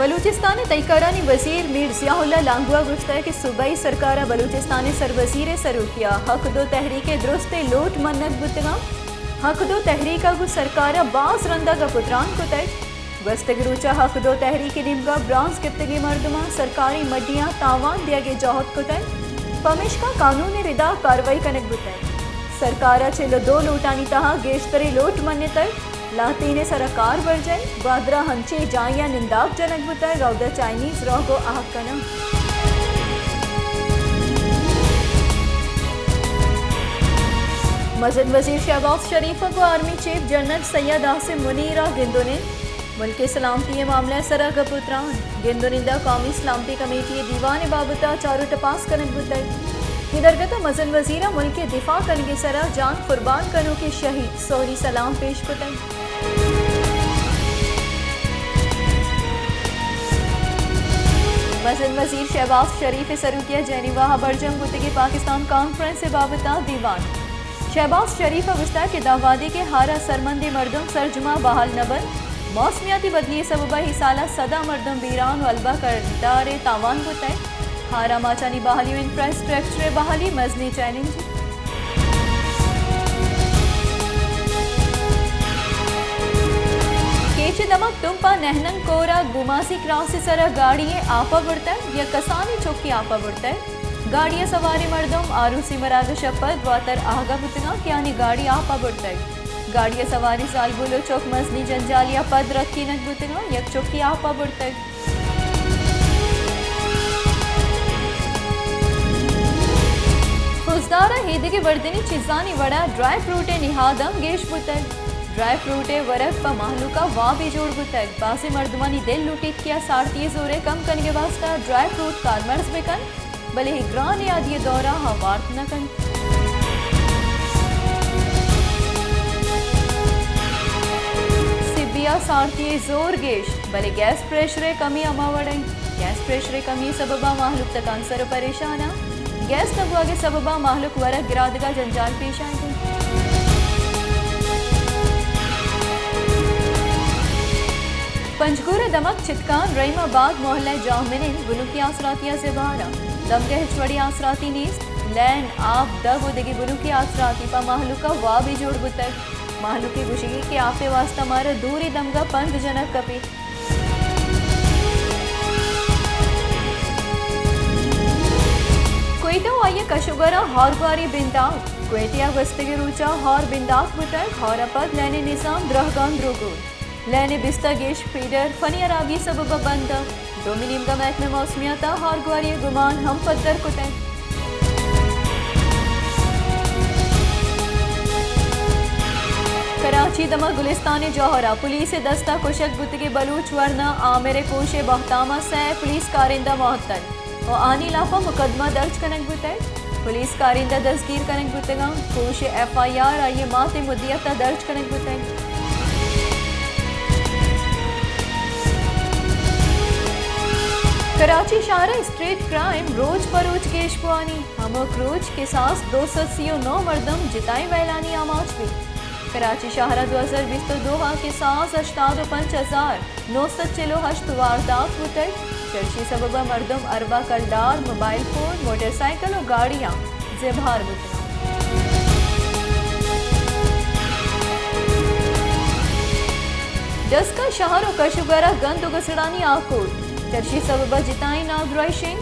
بلوچستان ءِ تہی کارانی وزیر میر ضیاء اللہ لانگو ءَ گوشتگ کہ صوبائی سرکار ءَ بلوچستان ءِ سروزیر ءِ سروکی ءَ حق دو تحریک ءِ درستیں لوٹ منگ بوتگاں۔ حق دو تحریک ءَ گوں سرکار ءَ باز رند ءَ گپ ءُ تران کتگ۔ گوستگیں روچ ءَ حق دو تحریک ءِ نیمگ ءَ برانز گپتگیں مردماں سرکاری مڈیاں تاوان دیگ ءِ جہد کتگ، پمیشکا قانون ءِ ردا کاروائی کنگ بوتگ۔ سرکار ءَ چل ءُ دو لوٹانی تہا گیشتریں لوٹ منتگ۔ لہتین ءِ سرا کار برجاہ، گوادر ءَ ہنچیں جاہے ءَ ننداپ جنگ بوتگ، رودہ چائنیز روگ ءُ آہگ کناں۔ مزن وزیر شہباز شریف ءَ گوں آرمی چیف جنرل سید عاصم منیر ءَ گند ءُ نند، ملک ءِ سلامتی ءِ معاملہ ءِ سرا گپ ءُ تران۔ گند ءُ نند ءَ قومی سلامتی کمیٹی ءِ دیوان ءِ بابت ءَ چار ءُ ٹپاس کنگ بوتگ۔ اے درگت ءَ مزن وزیر ءَ ملک ءِ دفاع کنگ ءِ سرا جان قربان کنوکیں شہید سوری سلام پیش کتگ۔ مزن وزیر شہباز شریف ءِ سروکی ءَ جنیوا ءَ برجم بوتگیں پاکستان کانفرنس ءِ بابت ءَ دیوان۔ شہباز شریف ءَ گوشتگ کہ داں وہدے کہ ہار ءَ سرمندیں مردم سرجم ءَ بحال نہ بنت، موسمیاتی بدلی ءِ سبب ءَ اے سال ءَ سد ءَ مردم بیران ءُ البہ کردار ءِ تاوان بوتگ۔ ہار ءَ ماچانی بحالی ءُ انفراسٹرکچر ءِ بحالی مزنیں چیلنجے۔ کیچ ءِ دمگ تمپ ءَ نہنگ کور ءَ گومازی کراس ءِ سرا گاڑی یے آپ ءَ برتگ، یک کسانیں چکے آپ ءَ برتگ۔ گاڑی ءَ سواریں مردم آروسی مراگش ءَ پد واتر آہگ ءَ بوتگاں کہ آنی گاڑی آپ ءَ برتگ۔ گاڑی ءَ سواریں زالبول ءُ چک مزنیں جنجالے ءَ پد رکینگ بوتگاں، یک چکے آپ ءَ برتگ۔ خضدار ءَ ایدگہ وردنی چیزانی وڑا ڈرائی فروٹ ءِ نہاد ہم گیش بوتگ۔ ڈرائی فروٹ ءِ ورگ پہ مہلوک ءَ وابے جوڑ بوتگ۔ بازیں مردمانی دل لوٹیت کہ آ سارتی ءِ زور ءَ کم کنگ ءِ واستہ ڈرائی فروٹ کارمرز بہ کنت، بلے اے گران نیادی ءِ دور ءَ آ وارت نہ کنت۔ سبی ءَ سارتی ءِ زور گیش، بلے گیس پریشر ءِ کمی ہما وڑ انت۔ گیس پریشر ءِ کمی ءِ سبب ءَ مہلوک تکانسر ءُ پریشان انت۔ گیس نہ بوگ ءِ سبب ءَ مہلوک ورگ گرادگ ءَ جنجال پیش آیگ انت۔ پنجگور ءِ دمگ چتکان رحیم آباد محلہ ءِ جاہ منند بنکی آسراتی ءَ زبہر انت۔ دمگ ءَ ہچ وڑیں آسراتی نیست۔ لین، آپ، دگ ءُ دگہ بنکی آسراتی پہ مہلوک ءَ وابے جوڑ بوتگ۔ مہلوک ءِ گوشگ انت کہ آپ ءِ واستہ مارا دوریں دمگ ءَ پند جنگ کپیت۔ کوئٹہ ءُ آئی ءِ کش ءُ گور ءَ ہارگواری بندات۔ کوئٹہ ءَ گوستگیں روچ ءَ ہار بندات بوتگ، ہار ءَ پد لین ءِ نظام درہگاں دروگون۔ لین ءِ بیست ءَ گیش فیڈر فنی ہرابی ءِ سبب ءَ بند انت۔ دومی نیمگ ءَ محکمہ موسمیات ءَ ہارگواری ءِ گمان ہم پدر کتگ۔ کراچی ءِ دمگ گلستان ءِ جوہر ءَ پولیس ءِ دست ءَ کشگ بوتگیں بلوچ ورنا عامر ءِ کوش ءِ بہتام ءَ سئے پولیس کارندہ معطل ءُ آنی لاف ءَ مقدمہ درج کنگ بوتگ۔ پولیس کارندہ دزگیر کنگ بوتگاں۔ کوش ءِ ایف آئی آر آئی ءِ مات ءِ مدیت ءَ درج کنگ بوتگ۔ کراچی شہر ءَ اسٹریٹ کرائم روچ پہ روچ گیش بوانی، ہمک روچ کساس دو سد سی ءُ نو مردم جتائیں ویلانی آماچ بیت۔ کراچی شہر ءَ دو ہزار بیست ءُ دو ءَ کساس ہشتاد ءُ پنچ ہزار نو سد چل ءُ ہشت واردات بوتگ۔ چرشی سبب ءَ مردم اربع کلدار، موبائل فون، موٹر سائیکل ءُ گاڑیاں زبہر بوتگ۔ ڈسکہ شہر ءُ کش ءُ گور ءَ گند ءُ گسڑانی آکوٹ، چرشی سبب ءَ جتائیں نادراہی شنگ،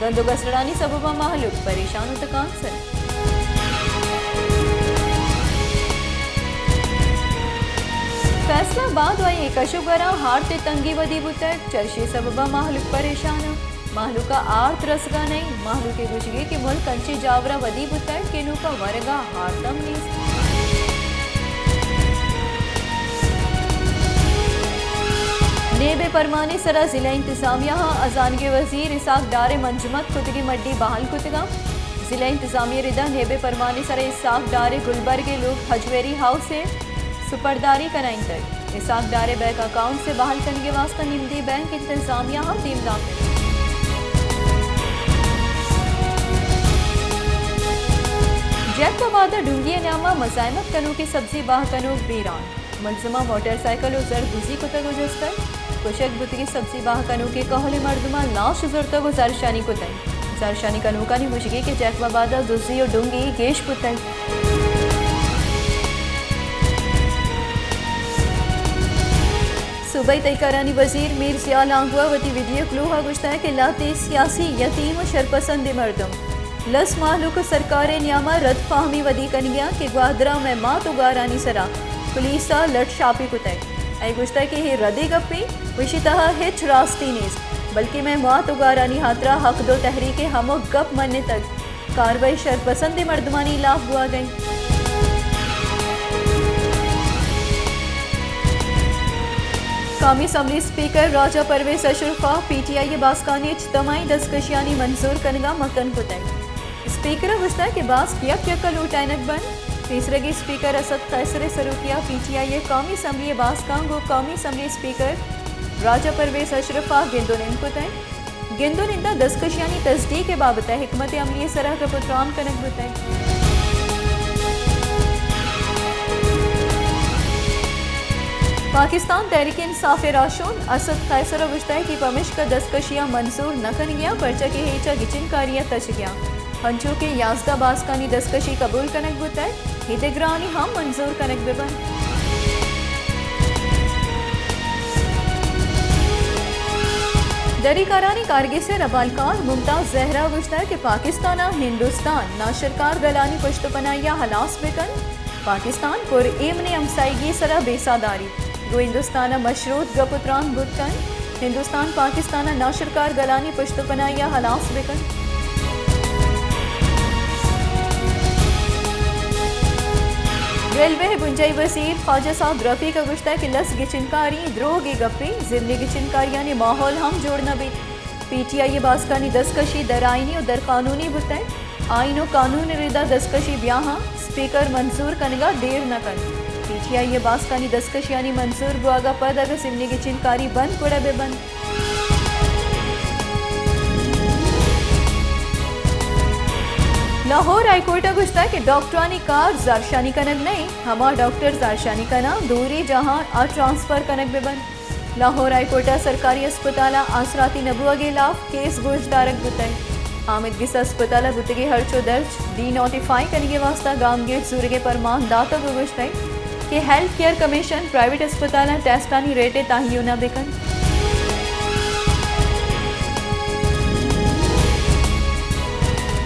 گند ءُ گسڑانی سبب ءَ مہلوک پریشان ءُ تکانسر۔ فیصل آباد ءُ آئی ءِ کش ءُ گور ءَ ہارت ءِ تنگی ودی بوتگ، چرشی سبب ءَ مہلوک پریشان انت۔ مہلوک ءَ آرت رسگ ءَ نہ انت۔ مہلوک ءِ گوشگ انت کہ ملک انچیں جاور ءَ ودی بوتگ کہ نوں پہ ورگ ءَ آرت ہم نیست۔ نیب ءِ پرمان ءِ سرا ضلع انتظامیہ ءَ ہزانگ ءِ وزیر اسحاق ڈار ءِ منجمد کتگیں مڈی بحال کتگ انت۔ ضلع انتظامیہ ءِ ردا نیب ءِ پرمان ءِ سرا اسحاق ڈار ءِ گلبرگ ءِ لوگ ہجویری ہاؤس ءِ سپرداری کنائینتگ۔ اسحاق ڈار ءِ بینک اکاؤنٹس ءِ بحال کنگ ءِ واستہ نمدی بینک انتظامیہ ہم دیمدات انت۔ جیکب آباد ءَ ڈونگی ءِ نیام ءَ مزاحمت کنوکیں سبزی بہا کنوک بیران۔ ملزماں موٹر سائیکل ءُ زر دزی کتگ ءُ جستگ۔ کشگ بوتگیں سبزی واہ کنوکیں کہولیں مردماں لاش زرتگ ءُ زہرشانی کتگ۔ زہرشانی کنوکانی گوشگ اِنت کہ جیکب آباد ءَ دزی ءُ ڈنگی گیش بوتگ۔ صوبائی تہہ کارانی وزیر میر ضیاء لانگو ءَ وتی ویڈیو کلوہ ءَ گوشتگ کہ لہتے سیاسی، یتیم ءُ شرپسندیں مردم لس مہلوک ءُ سرکار ءِ نیام ءَ رد فہمی ودی کنگ ءَ اَنت کہ گوادر ءَ مئے مات ءُ گہارانی سرا پولیس ءَ لٹ شاپی کتگ۔ آئی ءَ گوشتگ کہ اے ردیں گپے، ایشی تہا ہچ راستی نیست، بلکیں مئے مات ءُ گہارانی ہاترا حق دو تحریک ءِ ہمک گپ منتگ۔ کاروائی شرپسندیں مردمانی ہلاپ بوہگ ءَ اِنت۔ قومی اسمبلی اسپیکر راجہ پرویز اشرف ءَ پی ٹی آئی ءِ باسکانی اجتماعی دزکشیانی منظور کنگ ءَ مکن کتگ۔ اسپیکر ءَ گوشتگ کہ باسک یک یک ءَ لوٹائینگ بنت۔ پیسرگی اسپیکر اسد قیصر ءِ سروکی ءَ پی ٹی آئی ءِ قومی اسمبلی ءِ باسکاں گوں قومی اسمبلی اسپیکر راجہ پرویز اشرف ءَ گند ءُ نند کتگ۔ گند ءُ نند ءَ دزکشیانی تصدیق ءِ بابت ءَ حکمت عملی ءِ سرا گپ ءُ تران کنگ بوتگ۔ پاکستان تحریک انصاف ءِ راہشون اسد قیصر ءَ گوشتگ کہ پمشکا دزکشیاں منظور نہ کنگ ءَ آں، پرچا کہ اے چہ گچینکاری ءَ تچگ ءَ آں۔ انچو کہ یازدہ باسکانی دزکشی قبول کنگ بوتگ، اے دگرانی ہم منظور کنگ بہ بنت۔ دری کارانی کارگس ءِ ربالکار ممتاز زہرا ءَ گوشتگ کہ پاکستان ءَ ہندوستان ناشرکار گلانی پشت ءُ پناہی ءَ ہلاس بہ کنت، پاکستان پر ایمنیں ہمسائیگی ءِ سرا بیسہ داریت۔ گوں ہندوستان ءَ مشروط گپ ءُ تران بوت کنت۔ ہندوستان پاکستان ءَ ناشرکار گلانی پشت ءُ پناہی ءَ ہلاس بہ کنت۔ ریلوے ءِ بنجاہی وزیر خواجہ سعد رفیق ءَ گوشتگ کہ لس گچینکاری دروگے گپے، ضمنی گچینکاریانی ماحول ہم جوڑ نہ بیت۔ پی ٹی آئی ءِ باسکانی دزکشی درآئینی ءُ درقانونی بوتگ۔ آئین ءُ قانون ءِ ردا دزکشی بیاہاں اسپیکر منظور کنگ ءَ دیر نہ کنت۔ پی ٹی آئی ءِ باسکانی دزکشیانی منظور بوہگ ءَ پد اگاں ضمنی گچینکاری بنت گڑا بہ بنت۔ لاہور ہائی کورٹ ءَ گوشتگ کہ ڈاکٹرانی کار زہرشانی کنگ نہ اِنت، ہما ڈاکٹر زہرشانی کناں دوری جاہاں آ ٹرانسفر کنگ بہ بنت۔ لاہور ہائی کورٹ ءَ سرکاری ہسپتال ءَ آسراتی نہ بوہگ ءِ ہلاپ کیس گوشدارگ بوتگ۔ آمید گس ہسپتال ءَ بوتگیں ہرچ ءُ درچ ڈی نوٹیفائی کنگ ءِ واستہ گامگیج زورگ ءِ پرمان داتگ ءُ گوشتگ کہ ہیلتھ کیئر کمیشن پرائیویٹ ہسپتالاں ٹیسٹانی ریٹ ءِ تعین ءَ بہ کنت۔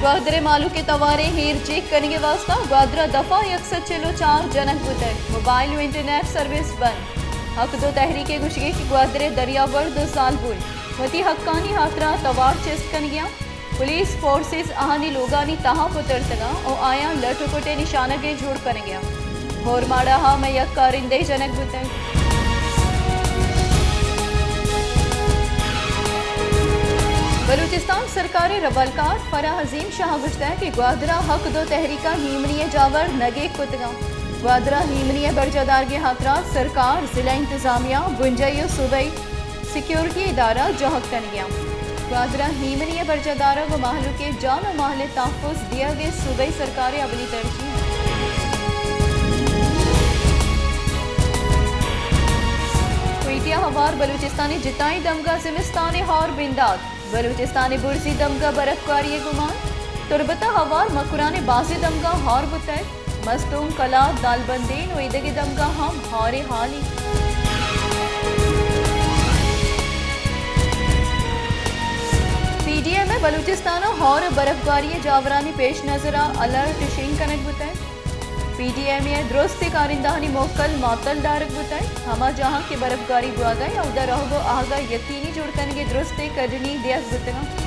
گوادر ءِ مہلوک ءِ تواریں ہیر جیک کنگ ءِ واستہ گوادر ءَ دفعہ یک سد چل ءُ چار جنگ بوتگ، موبائل ءُ انٹرنیٹ سروس بند۔ حق دو تحریک ءِ گوشگ اِنت کہ گوادر ءِ دریاورد ءُ زالبول وتی حقانی ہاترا توار چست کنگ ءَ اَنت۔ پولیس فورسز آہانی لوگانی تہا پترتگ اَنت ءُ آیاں لٹ ءُ کٹ ءِ نشانگ ءَ جوڑ کنگ ءَ اَنت۔ ہورماڑہ ءَ مئے یک کارندہ ءِ جنگ بوتگ۔ بلوچستان سرکار ءِ ربالکار فرح عظیم شاہ ءَ گوشتگ کہ گوادر ءَ حق دو تحریک ءَ ایمنی ءِ جاور نگیگ کتگ اَنت۔ گوادر ءَ ایمنی ءِ برجاہ دارگ ءِ ہاترا سرکار، ضلع انتظامیہ، بنجاہی ءُ صوبائی سیکیورٹی ادارہ جہد کنگ ءَ اَنت۔ گوادر ءَ ایمنی ءِ برجاہ دارگ ءُ مہلوک ءِ جان ءُ مال ءِ تحفظ دیگ ءِ صوبائی سرکار ءِ اولی ترجیح۔ کوئٹہ ءَ ہوار بلوچستان ءِ جتائیں دمگاں زمستان ءِ ہور بندات۔ بلوچستان ءِ برزی دمگاں برفگواری ءِ گمان۔ تربت ءَ ہوار مکران ءِ بازیں دمگاں ہور بوتگ۔ مستونگ، کلات، دالبندین ءُ ایدگہ دمگاں ہم ہور ءِ ہال اِنت۔ پی ڈی ایم ءَ بلوچستان ءَ ہور ءُ برفگواری ءِ جاورانی پیش نظر ءَ الرٹ شنگ کنگ بوتگ۔ پی ڈی ایم ءِ درستیں کارندہانی موکل معطل دارگ بوتگ۔ ہما جاہاں کہ برفگواری بوہگ ءَ اِنت، اودا رہگ ءُ آہگ ءَ یقینی جوڑ کنگ ءِ درستیں کڈنی دیگ بوتگ اَنت۔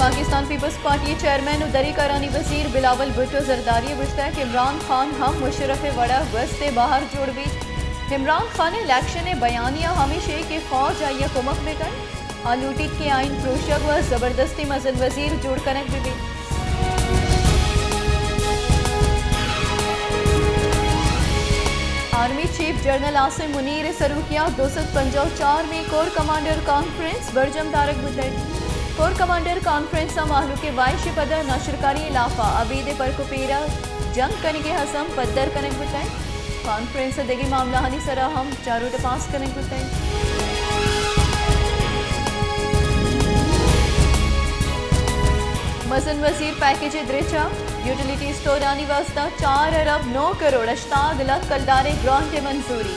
پاکستان پیپلز پارٹی ءِ چیئرمین ءُ دری کارانی وزیر بلاول بھٹو زرداری ءَ گوشتگ کہ عمران خان ہم مشرف ءِ وڑ ءَ گوست ءِ بہر جوڑ بیت۔ عمران خان ءِ الیکشن ءِ بیانیہ ہمیش اِنت کہ فوج آئی ءَ کمک بہ کنت۔ آ لوٹیت کہ آئین پروشگ ءُ زبردستی مزن وزیر جوڑ کنگ بہ بیت۔ آرمی چیف جنرل عاصم منیر ءِ سروکی ءَ دو سد پنجاہ ءُ چار میں کور کمانڈر کانفرنس برجم دارگ بوتگ۔ کور کمانڈر کانفرنس ءَ مہلوک ءِ واہش ءِ پد ءَ ناشرکاری ءِ لاف ءَ ابید ءِ پرک ءُ پیر ءَ جنگ کنگ ءِ عزم پدر کنگ بوتگ۔ کانفرنس ءَ دگہ معاملہانی سر ءَ ہم چار ءُ تپاس کنگ بوتگ۔ مزن وزیر پیکیج ءِ درچ ءَ، یوٹیلیٹی اسٹورانی واستہ چار ارب نو کروڑ ہشتاد لکھ کلدار ءِ گرانٹ ءِ منظوری۔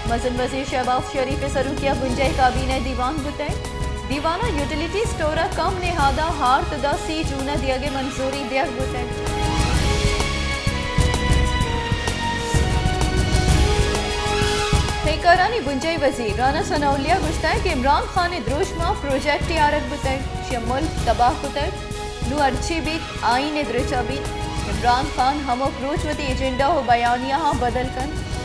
مزن وزیر شہباز شریف ءِ سروکی ءَ بنجاہی کابینہ ءِ دیوان بوتگ۔ دیوان ءَ یوٹیلیٹی اسٹور ءَ کم نہاد ءَ آرت ءُ دہ سی جون ءَ دیگ ءِ منظوری دیگ بوتگ۔ پیکارانی بنجاہی وزیر رانا ثناء اللہ ءَ گوشتگ کہ عمران خان ءِ دروشم ءَ پروجیکٹے آرگ بوتگ، شہ ملک تباہ کتگ، نوں ہرچی بیت آئین ءِ درچ ءَ بیت۔ عمران خان ہمک روچ وتی ایجنڈا ءُ بیانیہ آں بدل کنت۔